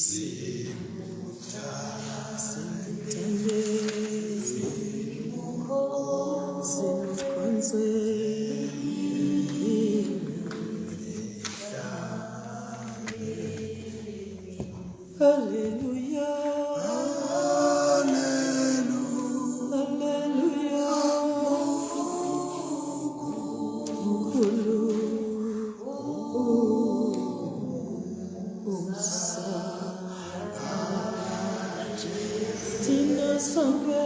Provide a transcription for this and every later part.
Simthande, simkhonze. Hallelujah. Hallelujah. Mkhulu. Thina sonke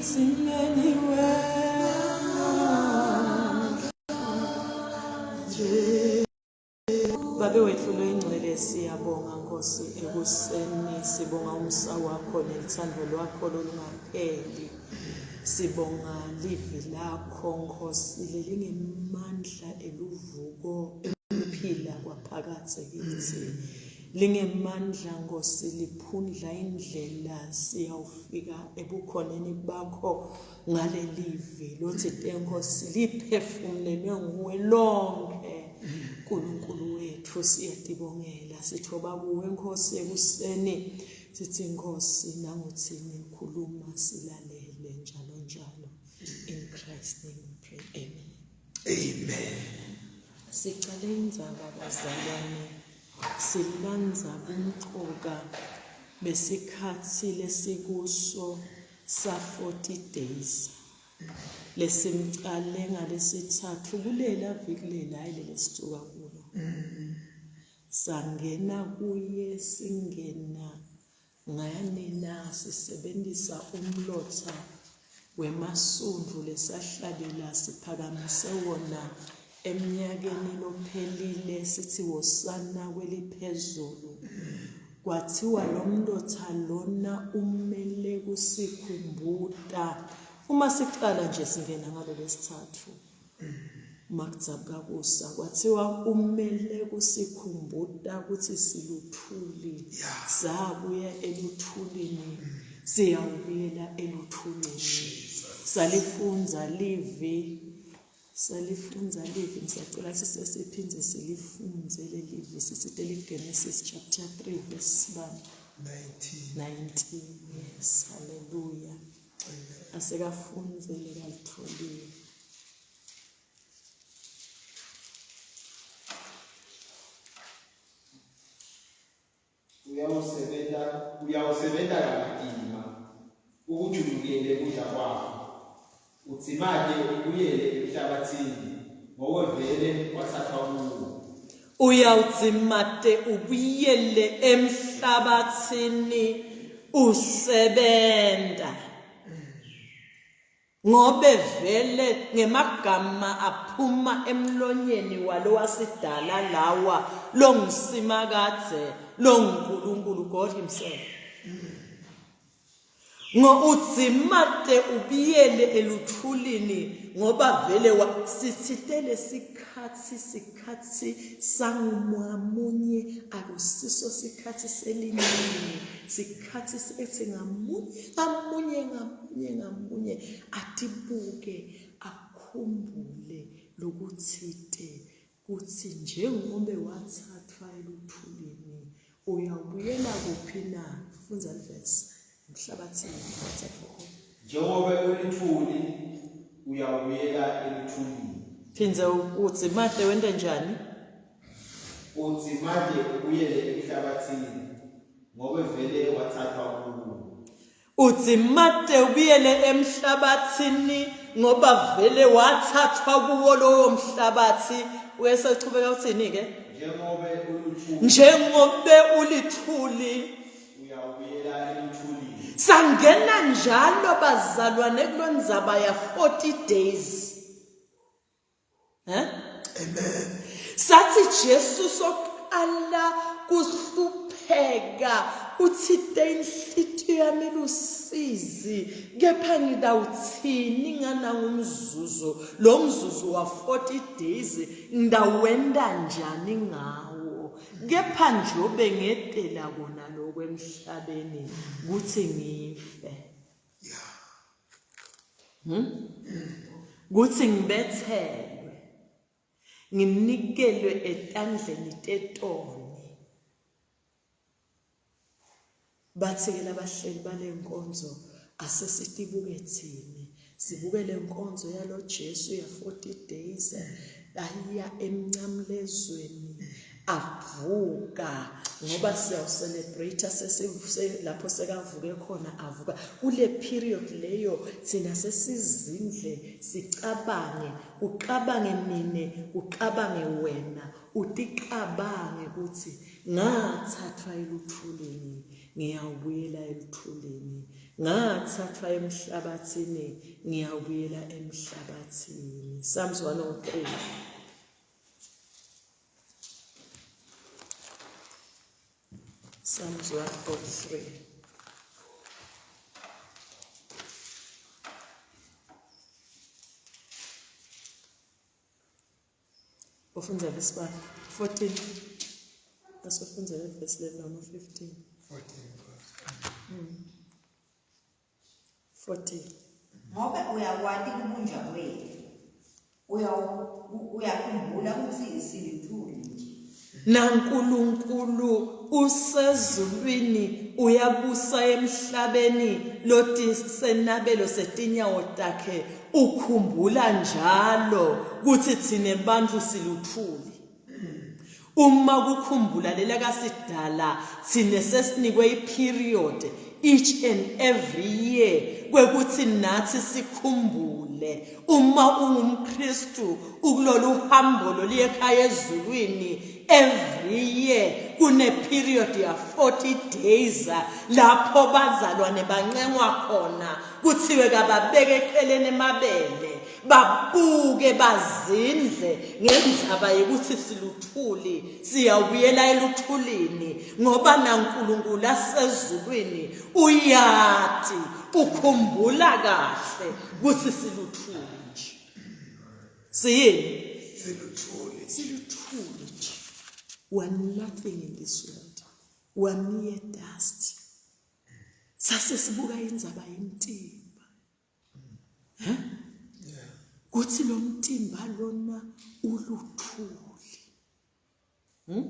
simeliwe Babe wethu loyingcwele siyabonga Nkosi ekuseni sibonga umusa wakho nethando lwakho lolungapheli sibonga livi lakho Nkosi lelingemandla eluvuko ekuphila kwaphakadze kithi lingemandla Nkosi liphundla indlela siyawufika ebukhoneni bakho ngalelivi lothi tenkosi liphefumulelwe nguwe lonke uNkulunkulu wethu siyatibongela sithoba kuwe Nkosi ekuseni sithi Nkosi nanguthini khuluma silalele njalo njalo in Christ name we pray amen amen sicale indzaba bazalwane silandza bumcoka besikhatsi lesikuso sa-40 days lesimcale ngalesithathu kulela viki lela hayi leli esithuka kulo sangena kuye singena ngani na sisebenzisa umlotha wemasundvu lesahlabela siphakamise wona Emnyakeni lophelile sithi wosana kweliphezulu kwathiwa lo mlotha lona umele kusikhumbuta uma siqala nje singena ngalo lesithathu uma kudzabuka kusa kwathiwa umele kusikhumbuta ukuthi siluthuli sabuya eluthulini siyawubuyela eluthulini salifunza livi Salifunza livi ngisacela sisesiphinde silifunze leli livi sisite liGenesis chapter 3 verse bani 19 19 yes haleluya asekafunze lekalitholile Uyawusebenta, uyawusebenta kamatima, ukujulukele kudla kwakho. Udzimate ubuyele emhlabatsini, ngobe vele wathathwa kuwo. Uyawudzimate ubuyele emhlabatsini usebenta. Ngobe vele ngemagama aphuma emlonyeni walowasidala lawa longuSimakadze longuNkulunkulu God himself. Ngo udzimate ubiyele eluthulini ngoba vele sithitele sikhathi sikhathi sangamunye akusiso sikhathi seliningi sikhathi ethi ngamunye ngamunye ngamunye ngamunye atibuke akhumbule lokuthite kuthi njengobe wathathwa eluthulini uyawubuyela kuphi na fundza livesi emhlabathini wathathwa khona njengobe ulithuli uyawubuyela eluthulini phindze uthi made wente njani uthi made ubuyele emhlabathini ngobe vele wathathwa kuwo Udzimate ubuyele emhlabathini ngoba vele wathathwa kuwo lowo mhlabathi uyesechubeka uthini ke njengobe uluthuli njengobe ulithuli uyawubuyela eluthulini sangena njalo bazalwane kulondzaba ya 40 days Eh? Amen. Sathi Jesu soqala kuhlupheka uthinte inhlitiyo yami lusizi kepha ngidawuthini nganangumzuzu lo mzuzu wa 40 days ngidawenda njani ngawo kepha njobe ngedela kona lokho emhlabeni kuthi ngife Hmm? Kuthi ngibethelwe. Nginikelwe etandleni tetoni. Bathi-ke labahleli bale nkonzo asesitibuke thina sibuke le nkonzo yalo Jesu ya 40 days ayiya emnqamlezweni avuka ngoba siyawucelebrate sesivuse lapho sekavuke khona avuka kule period leyo thina sesizindle sicabange ucabange mine ucabange wena uticabange ukuthi ngathathwa eluthulini ngiyawubuyela eluthulini ngathathwa emhlabathini ngiyawubuyela emhlabathini Psalms 103 Psalms 103 Ufundza verse bani? 14. Asifundze le verse le noma 15. 14. 14. Ngobe uyakwati kubunjwa kwetfu. Uyakhumbula kutsi silithuli nje. NaNkulunkulu usezulwini uyabusa emhlabeni loti senabelo setinyawo takhe ukhumbula njalo kutsi thine bantfu siluthuli. Uma kukhumbula lela kasidala thine sesinikwe iperiod each and every year kwekuthi nathi sikhumbule uma ungumKristu ukulolu hambo loluye ekhaya ezulwini every year kune period ya 40 days lapho bazalwane bancengwa khona kuthiwe kababeke eceleni emabele babuke bazindle ngendzaba yekuthi siluthuli siyawubuyela eluthulini ngoba naNkulunkulu asezulwini uyati ukhumbula kahle kutsi siluthuli nje siyini siluthuli siluthuli nje we are nothing in this world we are mere dust sase sibuka indzaba yemtimba Huh? Kuthi lo mtimba lona uluthuli. Hmm?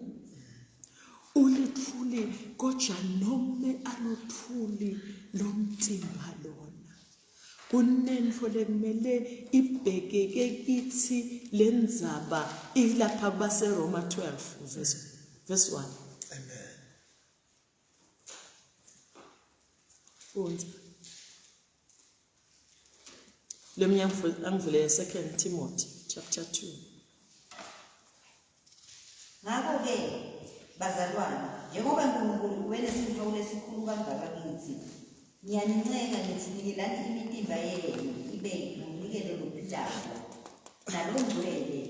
Ulithuli kodwa nome aluthuli lo mtimba lona. Kunentfo lekumele ibhekeke kithi lendzaba ilapha kubaseRoma 12 verse verse 1. Amen. Fundza. Lo mnye angivulele 2 Timothy chapter 2. Ngakho-ke bazalwane, njengoba uNkulunkulu ubenesihawu lesikhulu kangaka kithi, ngiyanincenga ngithi nikelani imitimba yenu ibe ngumnikelo lophilako nalongcwele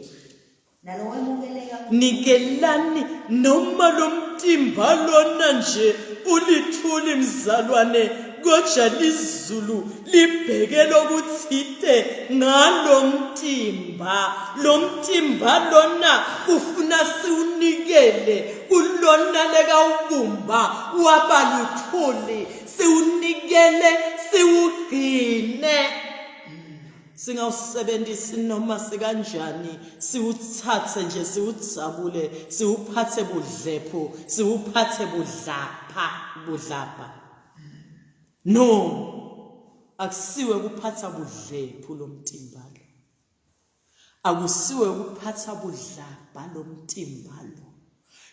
Nikelani noma lo mtimba lona nje ulithuli mzalwane kodwa lizulu libheke lokuthite ngalo mtimba lo mtimba lona ufuna siwunikele kulona lekawubumba waba luthuli siwunikele siwugcine singawusebenzisi noma sikanjani siwuthathe nje siwudzabule siwuphathe budlephu siwuphathe budlapha budlapha no akusiwe kuphatha budlephu lomtimba lo akusiwe kuphatha budlabha lomtimba lo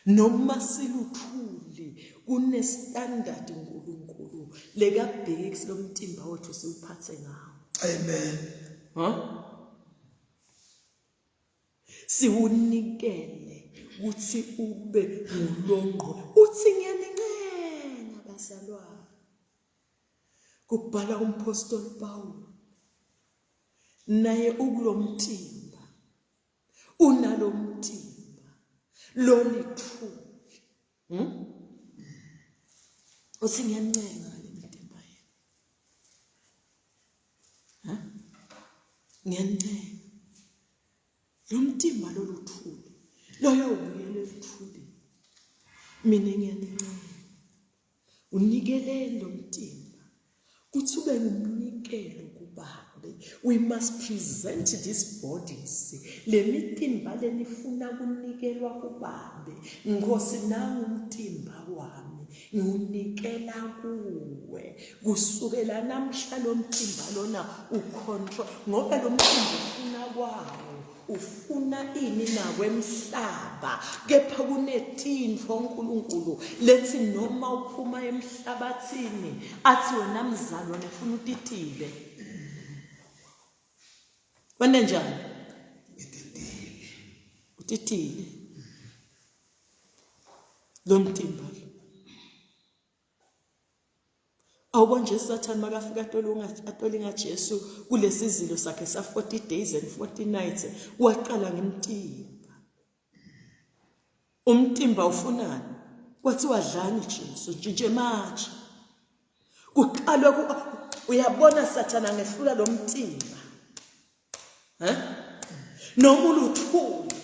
noma siluthuli kunestandard uNkulunkulu lekabheki lomtimba wethu siwuphathe ngawo amen huh siwunikele ukuthi ube ngulongqo uthi ngiyanincenga bazalwane kubhala umpostoli Paul naye ukulomtimba unalomtimba lolithuli Uthi ngiyancenga ngale mitimba yenu. Ha? Ngiyancenga. Lo mtimba loluthuli loyo ubuyele eluthulini. Mina ngiyanincenga. Unikeleni lo mtimba kuthi ube ngumnikelo kubaba. kubabe. We must present these bodies. Le mitimba lenifuna kunikelwa kubabe. Nkosi nangu umtimba wami ngiwunikela kuwe. Kusukela namhla lo mtimba lona ucontrol ngoba lo mtimba ufuna kwawo. Ufuna ini nakwemhlaba kepha kunetintfo uNkulunkulu lethi noma uphuma emhlabathini athi wena mzalwane funa utitibe. Wena njani? Utitile. Lo mtimba lo. Awubona nje Sathane makafika atolinga Jesu kulesizilo sakhe sa 40 days and 40 nights waqala ngemtimba. Umtimba ufunani? Kwathiwa dlani Jesu ntshintshe manje. Kuqalwe uyabona Sathane angehlula lo mtimba. Eh? Noma uluthuli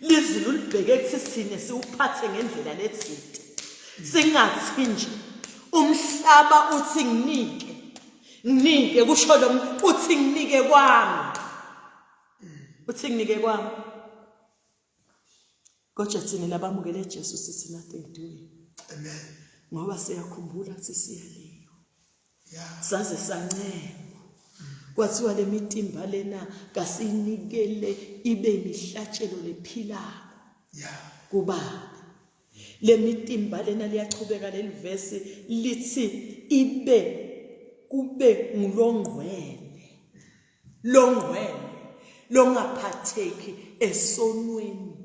lizulu libheke kuthi sine siwuphathe ngendlela lethinte. Singathi nje umhlaba uthi nginike. Nginike kusho lo uthi nginike kwami. Uthi nginike kwami. Kodwa thina labamukele Jesu sithi nothing doing. Amen. Ngoba siyakhumbula ukuthi siyaliwa. Yeah. Saze sancengwa. Kwathiwa le mitimba lena kasinikele ibe imihlatshelo lephilako. Yeah. Kubaba. Le mitimba lena liyachubeka leli vesi lithi ibe kube ngulongqwele. Longcwele longaphatheki esonweni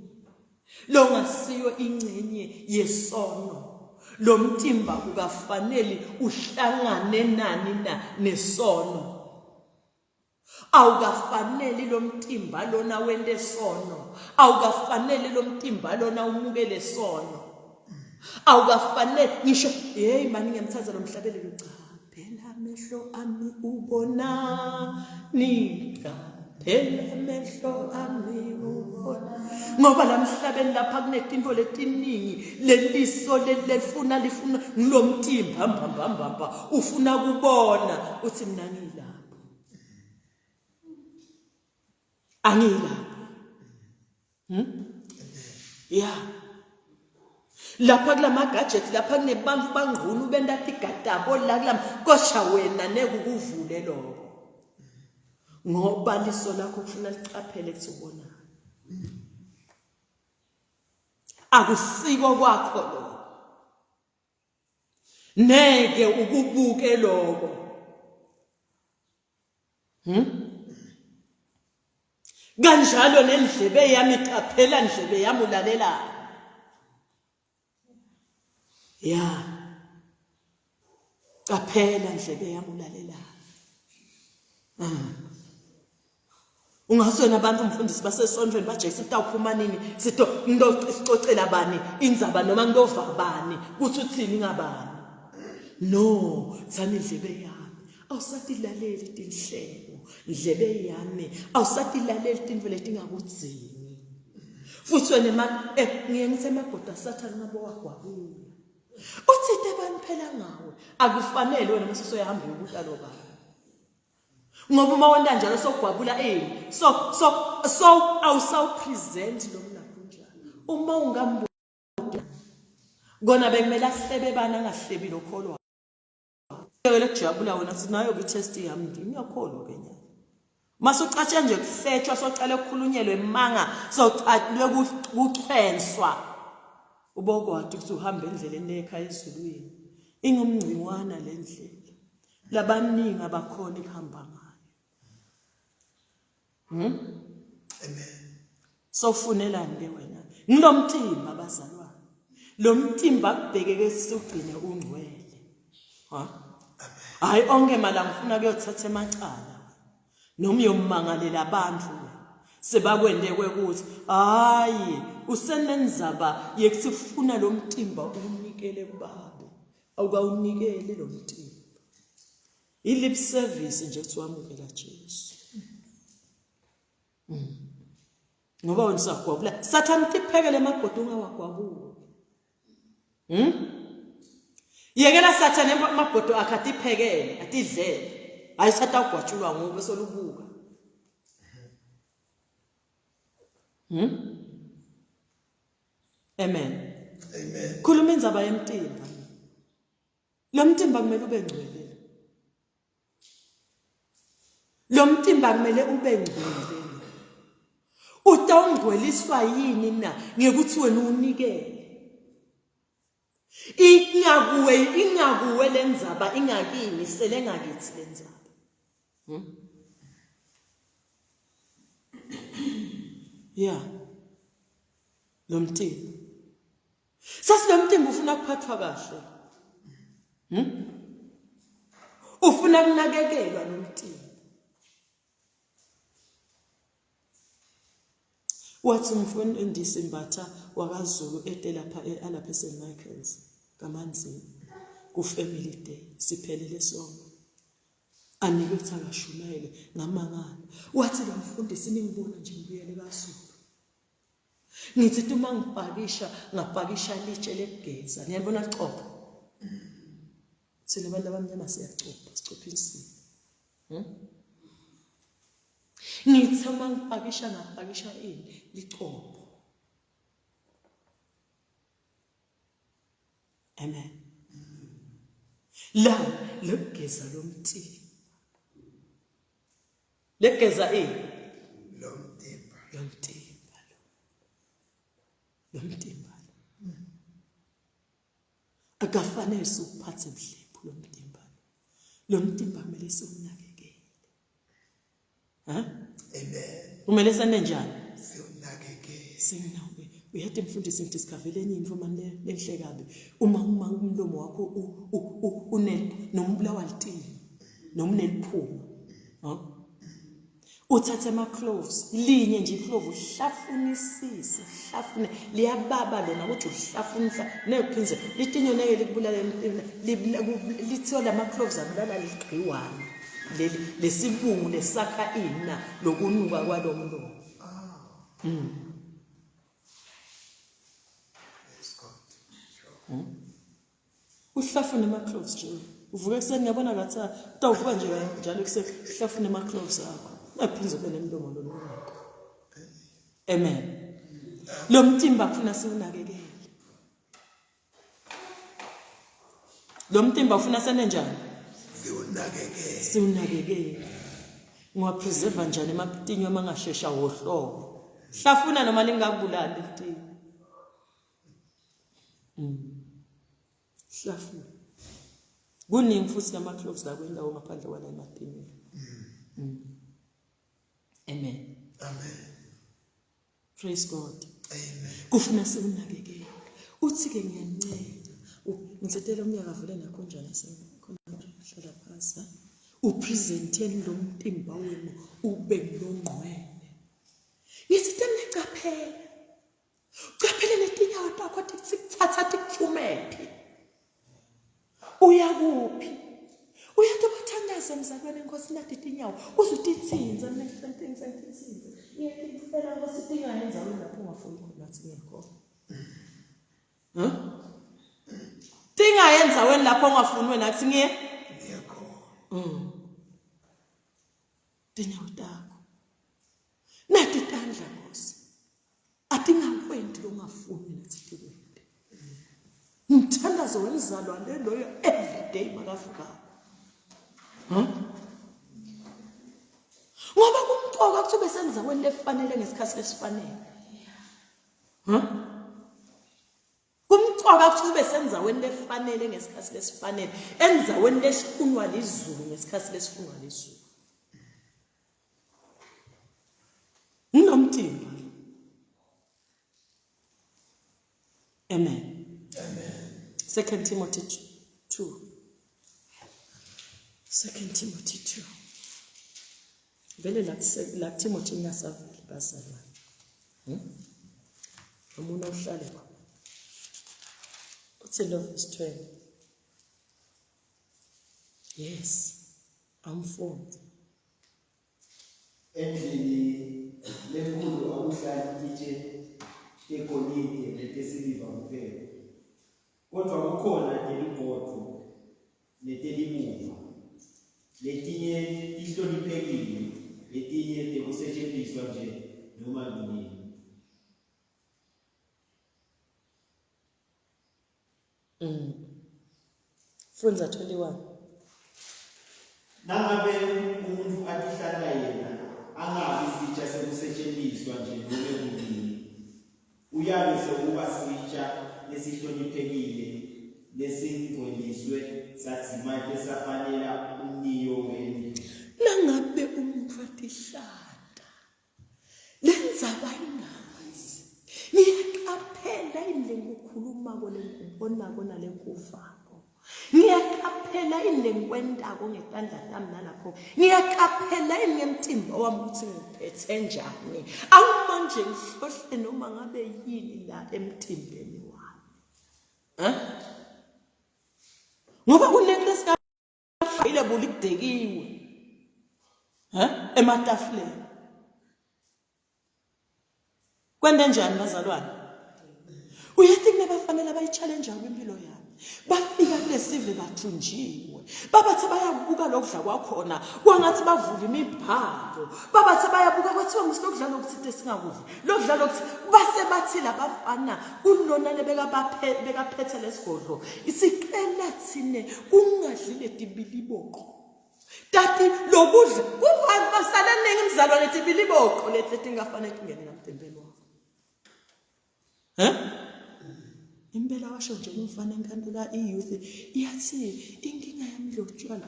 longasiyo ingcenye yesono lo mtimba kukafanele uhlangane nani na nesono awukafaneli lo mtimba lona wente sono awukafaneli lo mtimba lona umukele sono awukafanele ngisho hey mani ngiyamthatha lo mhlabelelo cha Phela amehlo ami ubonani phela amehlo ami ubona ngoba la mhlabeni lapha kunetinto letiningi leliso lelifuna lifuna ngilomtimba mbambambamba ufuna kubona uthi mina ngilapho angilapho Ya. Lapha kulama gadgets lapha kunebantu bangqunu benta tigatabo la kulama kosha wena neke ukuvule lokho. Ngoba liso lakho kufuna liqaphele kuthi ubona. Akusiko kwakho lokho. Neke ukubuke lokho. Kanjalo nendlebe yami qaphela ndlebe yami ulalela. Ya. Qaphela ndlebe yami ulalela. Ungaswena abantu umfundisi basesontweni baJesu utawuphuma nini sito ngidocela bani indzaba noma ngidova bani kuthi uthini ngabani no thani indlebe yami awusatilaleli tinhleko ndlebe yami awusatilaleli tintfo letingakudzingi futhi wena ma eh ngiye ngithe emagoda sathane ngabe wagwabula uthinte bani phela ngawe akufanele wena mase soyahamba uyobuta lo baba ngoba uma wenta njalo sogwabula ini so so so awusawupresent lo mlando unjalo uma ungambuki kona bekumele ahlebe bani angahlebi lokholwa yekele kujabula wena sinayo ke test yami ngiyakholwa ke nyana masucatshe nje kuhletshwa soqale ukukhulunyelwe emanga soqalwe kuchwenswa ubokwati ukuthi uhamba endleleni ekhaya ezulwini ingumngciwana le ndlela labaningi abakhona ikuhamba ngayo Amen. Sofunelani ke wena? Ngilomtimba bazalwane. Lo mtimba kubhekeke siwugcine ungcwele. Ha? Hayi onke malanga ufuna kuyothatha emacala. Noma uyomangalela abantu sebakwende kwekuthi hayi usenenzaba yekuthi ufuna lo mtimba uwunikele kubaba. Awukawunikeli lo mtimba. I-lip service nje kuthi wamukela Jesu. Ngoba wena usagwabula. Sathane tiphekele emagodi ungawagwabuli. Yekela Sathane amabhodo akhe atiphekele, atidlele. Hayi satawugwatshulwa ngoba solubuka. Amen. Amen. Khuluma indzaba yemtimba. Lo mtimba kumele ube ngcwele. Lo mtimba kumele ube ngcwele. Utawungcweliswa yini na ngekuthi wena unikele? Ingakuwe ingakuwe lenzaba ingakini sele ngakithi lenzaba. Yeah. Lo mtimba. Sasilomtimba ufuna kuphathwa kahle. Ufuna kunakekelwa lo mtimba. Wathi umfundisi Mbatha wakaZulu ete lapha alapha eSt Michael's kaManzini ku family day siphelele sonke. Anike ukuthi akashumayele ngamangala. Wathi lo mfundisi ningibona nje ngibuyele kaZulu. Ngithi uma ngipakisha ngapakisha litshe lekugeza niyabona copha. Thina abantu abamnyama siyacopha sicopha insini. Ngithi uma ngipakisha ngapakisha ini licopho. Amen. La lokugeza lomtimba. Legeza ini? Lomtimba. Lomtimba lo. Lomtimba lo. Akafanele siwuphathe mhlephu lo mtimba lo. Lo mtimba kumele siwunakekele. Ha? Amen. Kumele sene njani? Siwunakekele. Siwunakekele. Uyathi mfundisi ngidiscover enye into manje lenhle kabi. Uma uma umlomo wakho une noma ubulawa litini noma uneliphunga. Ha? Uthathe ama cloves, linye nje iclove uhlafunisise, uhlafune liyababa lona ukuthi uhlafuna nekuphindze litinyo neke likubulala lithiwa lama cloves abulala ligciwane leli lesibungu lesakha ina lokunuka kwalomlomo. Praise God. Sure. Uhlafune ama cloves nje. Uvuka ekuseni ngiyabona ngathi utawuvuka nje njalo ekuseni uhlafune ama cloves akho. Ungaphinde ube nemlomo lonukako. Amen. Lo mtimba kufuna siwunakekele. Lo mtimba ufuna sene njani? Siwunakekele. Siwunakekele. Ungapreserve njani ematinyo amangashesha wohlobo? Hlafuna noma lingakubulali litinyo. Hlafuna. Kuningi futhi lama cloves la kwendawo ngaphandle kwala ematinyweni. Amen. Amen. Praise God. Amen. Kufuna siwunakekele. Uthi ke ngiyancenga. Ngithetela umnyaka vule nakho njani sekhona hlala phansi. Upresenteni lo mtimba wenu ube ngilongqwele. Ngithi tenicaphela. Caphele letinyawo takho tikuthatha tikuthumephi. Uya kuphi? Uyathi bathandaze mzalwane Nkosi nathi tinyawo uze utithinze mina ngicela ngithinze. Ngiyacela Nkosi tingayenza wena lapho ungafuni khona nathi ngiyakhona. Huh? Tingayenza wena lapho ungafuni wena athi ngiye Ngiyakhona. Tinyawo takho. Nathi tandla Nkosi. Atingakwenti longafuni nathi tikwente. Ngithandazo wemzalwane loyo every day makavukayo. Huh? Ngoba kumqoka ukuthi ube senzaweni lefanele ngesikhathi lesifanele. Huh? Kumqoka ukuthi ube senzaweni lefanele ngesikhathi lesifanele, enzaweni lesifunwa lizulu ngesikhathi lesifunwa lizulu. Nginomtimba. Amen. Amen. Second Timothy 2. Second Timothy 2. Vele la la Timothy ngingasaveli bazalwane. Umuntu ohlale khona. Uthi lo verse 12. Yes. Awumfundi. Endlini lenkulu akuhlali titshe tegolide netesiliva kuphela, kodwa kukhona teligodvo netelibumba. Letinye tihloniphekile, letinye tekusetjentiswa nje noma kunini. Fundza 21. Nangabe umuntfu atihlanta yena angabi sitja sekusetjentiswa nje nome kunini, uyabe sewuba sitja lesihloniphekile lesingcweliswe sadzimate safanela umniyo wendlu. Nangabe umuntfu atihlanta Lendzaba ingazi. Ngiyaqaphela yini lengikukhulumako lengikubonako nalengikuvako. Ngiyaqaphela yini lengikwentako ngetandla tami nalapho. Ngiyaqaphela yini ngemtimba wami ukuthi ngiphethe njani. Awumanje ngihlohle noma ngabe yini la emtimbeni wami. Eh? Ngoba kuningi lesinga buli kudekiwe. Eh? Ematafuleni. Kwente njani bazalwane? Uyathi kunabafanele abayi-challenge impilo yami. Bafika kulesive bathunjiwe. Babathe bayakubuka lokudla kwakhona kwangathi bavula imibhalo. Babathe bayabuka kwathiwa musilokudla lokuthite singakudli. Lokudla lokuthi base bathi labafana kulona lebekabaphe bekaphethe lesigodlo. Isicela thine kungadli letibiliboqo. Tati lokudla kuvasale ningi mzalwane tibiliboqo leti letingafanele tingene lamtimbeni wakho. Eh? Impela washo nje umfana enkantolo i-youth iyathi inkinga yami lo tshwala.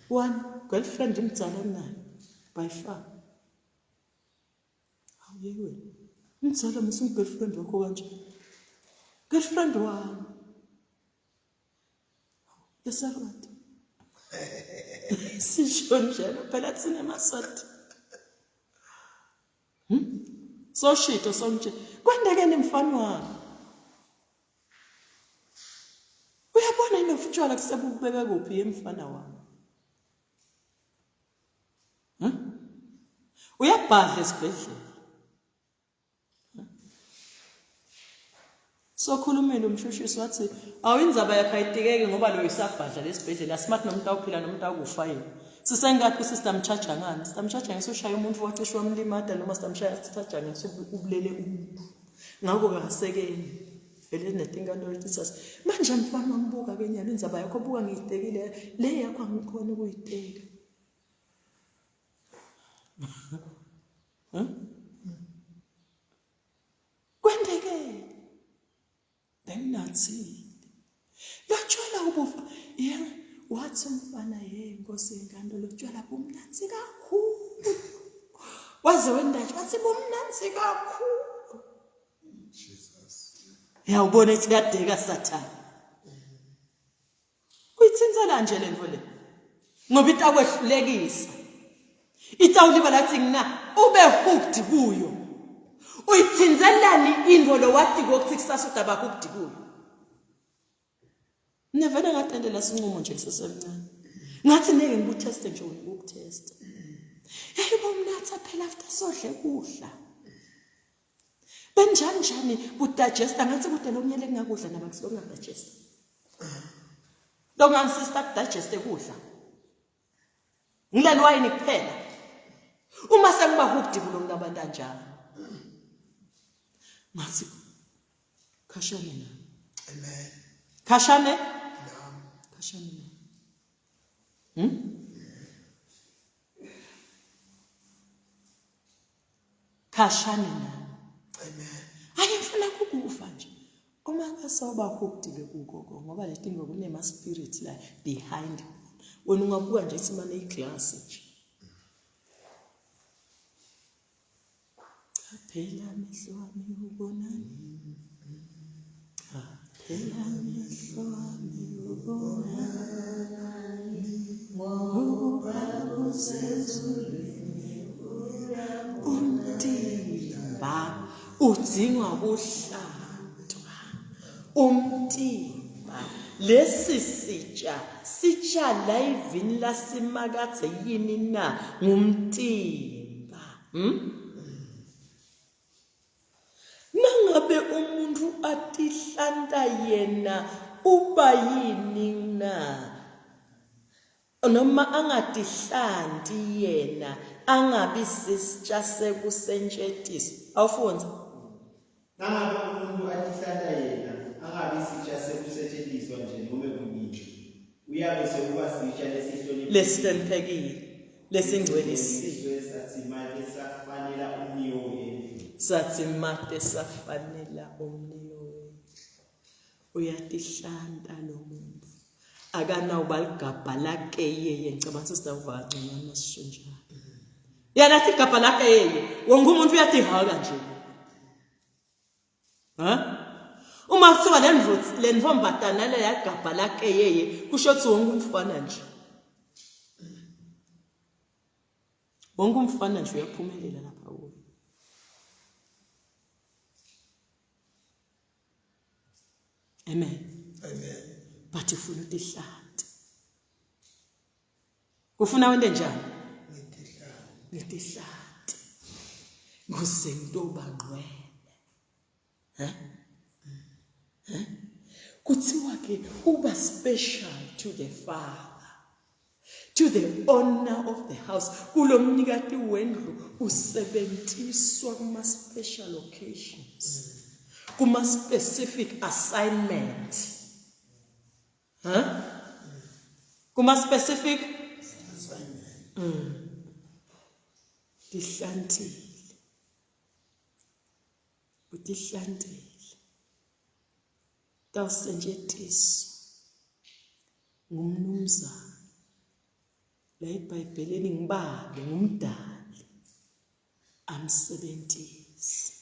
One girlfriend imdzala kunayo by far. Awuyeke wena. Mdzala musu girlfriend wakho kanje. Girlfriend wami. Lesarwati. Sisho njalo phela thina emaSwati. Hmm? Soshito somtshe. Kwendekeni mfana wami? Uyabona yini utshwala kusebubeka kuphi yemfana wami? Hmm? Uyabhadla esibhedlela. Sokhulumile umshushisi wathi awu indzaba yakhe ayitikeki ngoba lo isabhadla lesibhedlela smart nomuntu awuphila nomuntu awukufa yini. Sisengathi ukuthi sitamchaja ngani? Sitamchaja ngesushaya umuntu wacishe wamlimata noma sitamshaya sithaja ngesubulele umuntu. Ngakho-ke asekeni vele netinkantolo tisasi manje mfana wambuka ke nyalo indzaba yakho buka ngiyitekile le yakho angikhona ukuyiteka. Kwenteke benginathile lotshwala ubufa ye wathi umfana ye nkosi yenkantolo lotshwala bumnanzi kakhulu waze wendatsha wathi bumnanzi kakhulu yawubona ithi kuyadeka sathane Uyithintsela nje lento le. Ngoba itakwehlulekisa. Itawuliba lathi ngina ube hooked kuyo. Uyithinzelani into lo wathi kokuthi kusasa udaba hooked kuyo. Mina vele ngatendela sinqumo nje kusesemncane. Ngathi ngeke ngikuteste nje wena ukutesta. Yayibo mnatha phela after sodle kudla. Benjani njani kudigesta ngathi kude lokunye lekungakudla naba kusilongadigesta. Longangisista kudigeste kudla. Ngileli wayini kuphela. Uma sengiba hooked kulo ngabantu anjalo. Ngathi khashane na. Amen. Khashane? Khashane na. Khashane nami. Amen. Ake ngifuna kukufa nje. Uma basoba hooked ke kuko ngoba letinto kunema spirit la behind. Wena ungabuka nje simane iglass nje. Cha phela amehlo ami ubonani. Cha phela amehlo ami ubonani. Ngoba kusezulwini umtimba udzinga kuhlantwa. Umtimba lesi sitsha sitsha la ivini lasimakadze yini na ngumtimba. Nangabe umuntu atihlanta yena uba yini na? Noma angatihlanti yena angabi sisitsha sekusentshetiswa. Awufundza. Nangabe umuntu atihlanta yena angabi sitsha sekusetshenziswa nje nome kunini, uyabe sekuba sitsha lesihloniphekile Lesihloniphekile, lesingcwelisiwe. Sathi mate safanela umniyo wendlu. Sathi mate safanela umniyo wendlu. Uyatihlanta lo muntu. Akanawuba ligabha lakeyeye ngicabanga ukuthi sitawuva kanconywana sisho njalo. Yena athi igabha lakeyeye wonke umuntu uyatihaka nje. Ha? Uma kuthiwa le ndvodza le ntombazana le yagabha lakeyeye kusho ukuthi wonke umfana nje. Wonke umfana nje uyaphumelela lapha kuyo. Amen. Amen. But ufuna utihlante. Kufuna wente njani? Ngitihlante. Ngitihlante. Kuze ngitoba ngcwele. Huh? Huh? Kuthiwa ke uba special to the father. To the owner of the house. Kulo mnikati wendlu usebentiswa kuma special occasions. Kuma specific assignment. Huh? Kuma specific assignment. Tihlantile. Utihlantile. Tawusentshetiswa ngumnumzane. La eBhayibhelini ngibabe ngumdali amsebentise.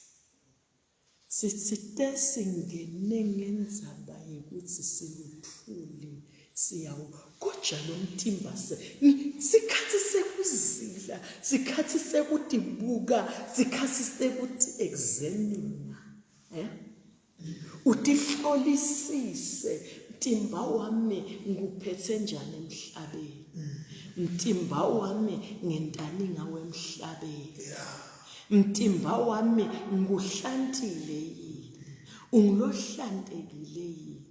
Sitsite singene ngendzaba yekutsi siluthuli siyawu koja lo mtimba se sikhatsi sekuzila sikhatsi sekutibuka sikhatsi sekuti examine eh utihlolisise mtimba wami nguphethe njani emhlabeni mtimba wami ngentani ngawe emhlabeni mtimba wami nguhlantile yini ungilohlantekile yini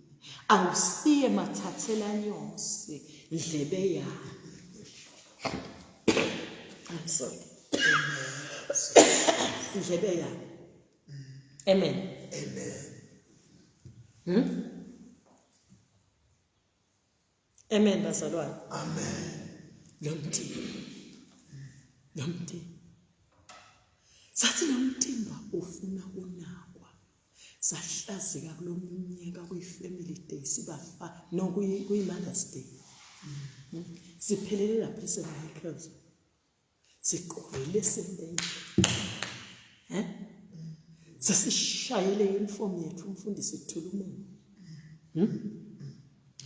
awusiye mathathela nyosi ndlebe yami I'm sorry ndlebe yami amen Amen. Amen bazalwane. Amen. Lo mtimba. Lo mtimba. Sathi lo mtimba ufuna kunakwa. Sahlazeka kulominyaka kwi family day sibafa no kuyi kuyi Mother's Day. Siphelele lapha eSt Michael's. Sigqokele sentenje. Eh? Sasishayele uniform yethu umfundisi Thulumeni.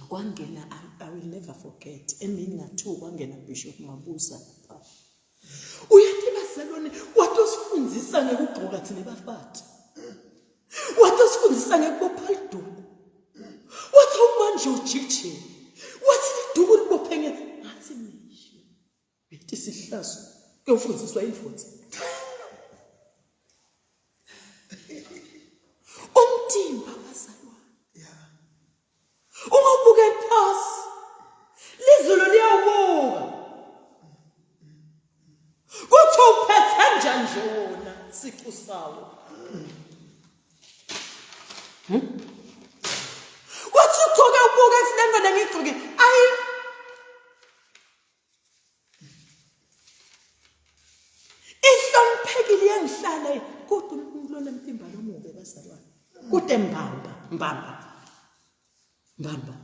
Kwangena I will never forget emini nga-2 kwangena Bishop Mabuza lapha. Uyathi bazalwane watosifundisa ngekugqoka thina bafati. Watosifundisa ngekubopha liduku. Wathi manje ujikijela. Wathi liduku libophe nge ngathi misho. Uyathi sihlazo kuyofundiswa indvodza. Umtimba bazalwane. Yeah. Ungawubukeli phasi. Lizulu liyawubuka. Kuthi uphethe njani nje wona siqu sawo. Kuthi ugqoke ubuke esilengweni ngigqoke ayi Ihloniphekile iyangihlala kodwa umuntu lona mtimba lomubi bazalwane. Kude mbamba mbamba. Mbamba.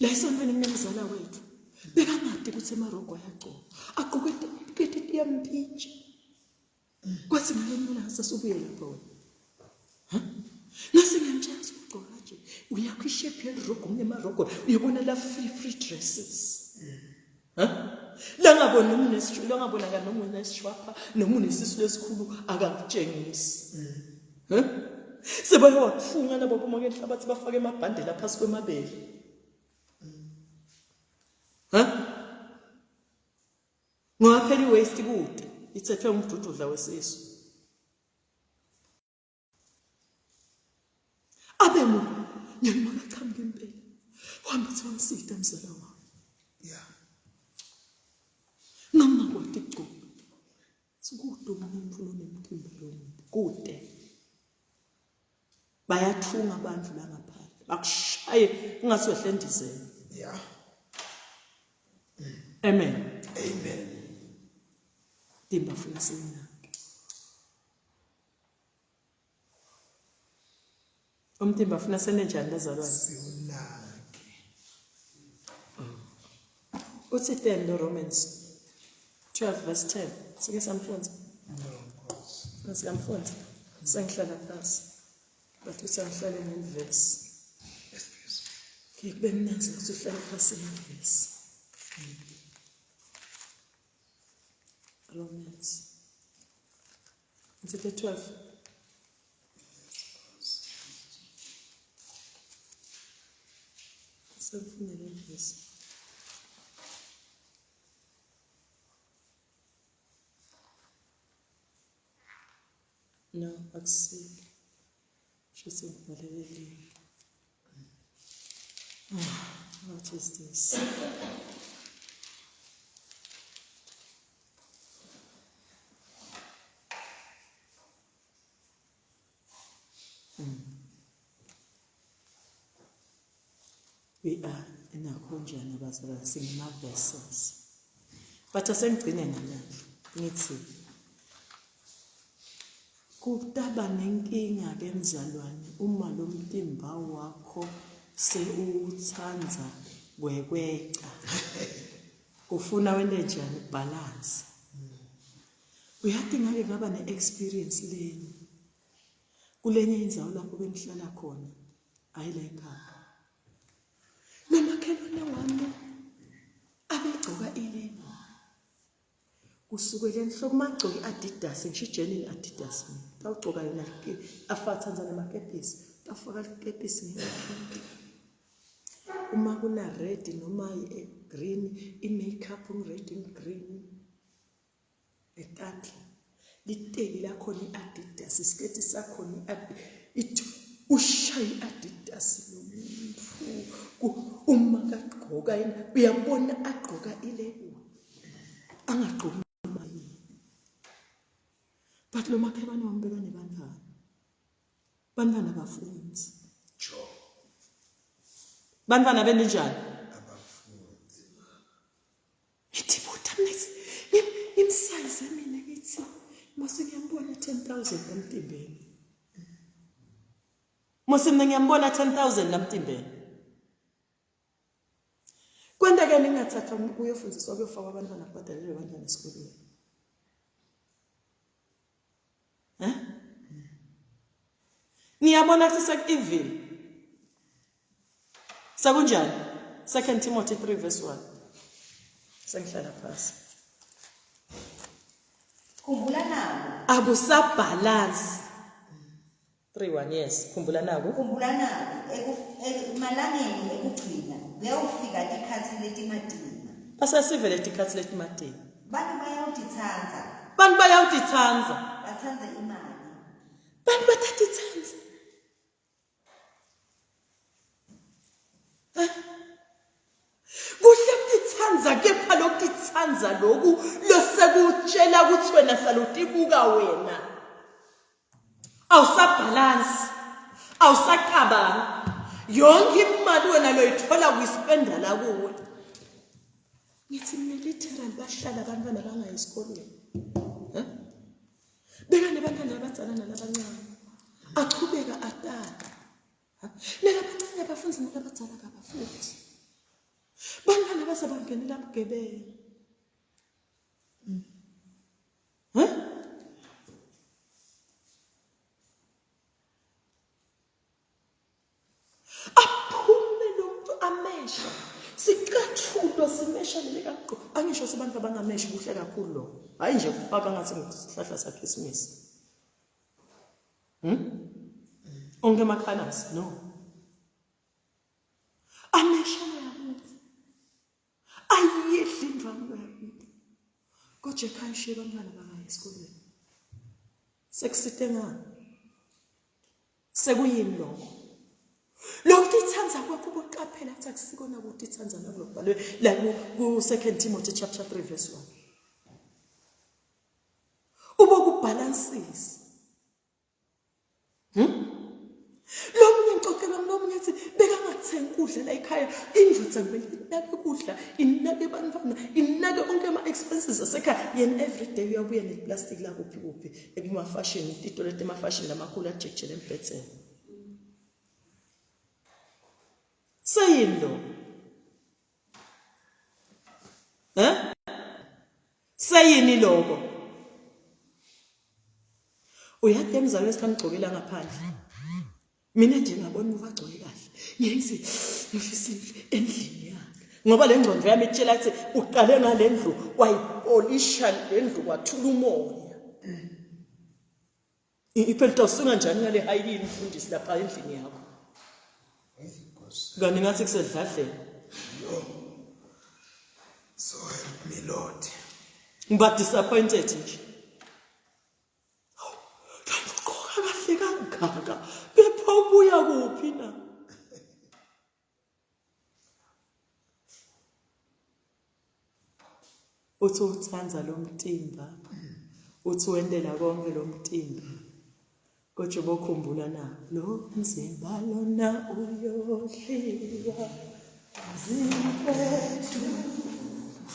La esontweni kunemzala wethu. Bekangadi ukuthi emarogo ayagcoka. Agqoke iketi iyampintsha. Kwathi ngalomina sasubuye lapho wena. Ha? Ngase ngiyamtshela ukuthi ugqoka kanje. Uyakho ishape yelirogo kunemarogo. Uyabona la free free dresses. Ha? La ngabona noma unesishu, la ngabonakala noma unesishwapha, noma unesisu lesikhulu akakutshengisi. Ha? Sebayawafunga labo bomake enhlabathi bafake emabhande lapha phasi kwemabele. Ha? Ngoba phela i-waste kude ithethwe umdududla wesisu. Abe mu nyani makachamuka impela. Uhambe uthi wangisita mzala wami. Yeah. Ngangingakwati kugcoka. Sikude umuntu lonemtimba lomubi. Kude. Bayathunga abantu la ngaphandle. Bakushaye ungathi wehle endizeni. Yeah. Amen. Amen. Timba funa siwunake. Umtimba funa sene njani bazalwane? Siwunake. Uthi 10 lo Romans 12 verse 10. Sike samfundza. No, Nkosi. Sikamfundza. Sengihlala phansi. But uthi angihlale ngelivesi. Excuse Ke kube mnandzi ukuthi uhlale phansi ngelivesi. Romans. Is it the 12? Sengifune le vesi. No, akusile. Shuthi ngibhalele elinye. Ah, what is this? We are nakhonjani bazalwane singema-vessels. But asengigcine ngalapho ngithi kutaba nenkinga ke mzalwane uma lo mtimba wakho sewuthanda kwekweca. Ufuna wente njani balance. Uyathi ngake ngaba ne-experience leni kulenye indzawo lapho bengihlala khona hayi la ekhaya nomakhelwane wami abegcoka ileni kusukela enhloko uma agcoka i-adidas ngisho ijenin adidas mina tawugcoka yona afathanza namakepisi tawufaka likepisi ngenhla uma kuna red noma green i-makeup ngi-red ngi-green etandla liteki lakhona i-adidas isiketi sakhona i-adidas ushaye i-adidas lo muntu uma kagqoka yena uyabona agqoka ilebula angagqoki noma yini but lo makhelwane wami bekanebantwana bantwana abafundi bantwana beninjani Abafundi. Ngithi buta mina ngimsayize mina ngithi mase ngiyambona 10000 emtimbeni. Mase mina ngiyambona 10000 lamtimbeni. Kwenta ke ningathathwa kuyofundiswa kuyofakwa abantwana kubhadalelwe abantwana esikolweni. Eh? Niyabona ukuthi seku-evil. Sekunjani? 2 Timothy 3 verse 1. Sengihlala phansi. Khumbula nako. Akusabhalansi. 3 1 yes, khumbula nako. Khumbula nako emalangeni ekugcina kuyawufika tikhatsi letimatima. Basasivele tikhatsi letimatima. Bantu bayawutitsandza. Bantu bayawutitsandza. Batsandze imali. Bantu batatitsandza. Kuhle kutitsandza kepha lokutitsandza loku losekutshela ukuthi wena salutibuka wena. Awusabhalansi. Awusacabangi. Yonke imali wena loyithola kuyispenda la kuwe. Ngithi mina literally bahlala abantwana bangayi esikolweni. Eh? Beka nebantwana abadzala nalabancane. Achubeka atala. Nalabancane abafundi nalabadzala kabafundi. Bantwana baze bangenela bugebengu. Huh? Aphume lo muntu amesha. Sicathulo simesha leli kaqo. Angisho sibantu abangameshi kuhle kakhulu lokho. Hayi nje kufaka ngathi ngisihlahla sakhisimusi. Onke ama-colors no. Amesha loyamuntu. Ayidli indwangu loyamuntu. Kodwa ekhaya ushiye abantwana bangayi esikolweni. Sekusite ngani? Sekuyini lokho? Lokutitsandza kwakho uboqaphela ukuthi akusikona ukutitsandza nakulokubhalwe la ku-2 Timothy chapter 3 verse 1. Ubokubhalansisa. Lo munye ngixoxela lo munye athi bekangathengi ukudla la ekhaya indvodza kumele inake ukudla inake abantwana inake onke ama-expenses asekhaya yena everyday uyabuya neplastic lakuphi kuphi ekumafashini titolo etimafashini lamakhulu ajikijele embhedzeni seyini lo eh seyini lokho uyathi emzalweni sikhamgcokela ngaphandle mina nje ngabona ukuba agcoke kahle ngithi ngifisa endlini yakhe ngoba le ngqondo yami itshela ukuthi uqale ngale ndlu wayipolisha le ndlu kwathula umoya Iphela usuka njani ngale hayini mfundisi lapha endlini yakho? Kanti ngathi kusedladleni. So help me Lord. Ngiba disappointed nje. Kanti ugqoka kahle kangaka. Bepha ubuya kuphi na? Uthi uthanda lo mtimba. Uthi wentela konke lo mtimba. Kodwa ubokhumbula na lo mzimba lona uyodliwa. Zimbethu,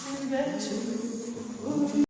zimbethu.